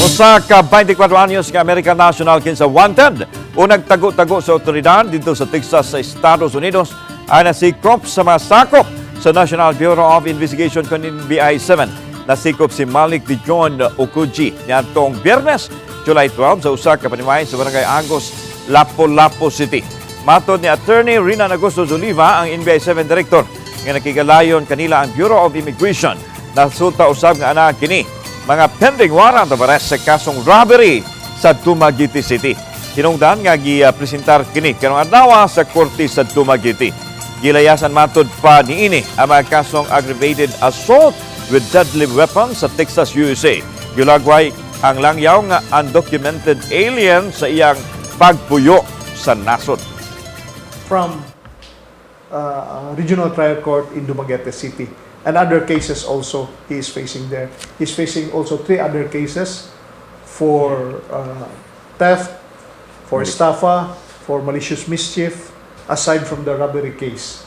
Usa ka 24 anyos nga American national kinsa wanted o nagtago-tago sa otoridad didto sa Texas sa Estados Unidos ay nasikop sa mga sakop sa National Bureau of Investigation kon NBI 7. Nasikop si Malik Dijon Okuji niadtong Biyernes, July 12, sa usa ka panimalay sa Barangay Agos, Lapu-Lapu City. Matod ni Attorney Rina Augusto Oliva, ang NBI 7 Director, nga nakigalayon kanila ang Bureau of Immigration. Nasulta usab nga ana kini mga pending warrant of arrest sa kasong robbery sa Dumaguete City. Hinungdan nga gipresentar kini karong adlaw sa korte sa Dumaguete. Gilayasan matod pa niini ang mga kasong aggravated assault with deadly weapons sa Texas, USA. Gilagway ang langyaw nga undocumented alien sa iyang pagpuyo sa nasod. From Regional Trial Court in Dumaguete City. And other cases also he is facing there. He's facing also three other cases for theft, for estafa, for malicious mischief, aside from the robbery case.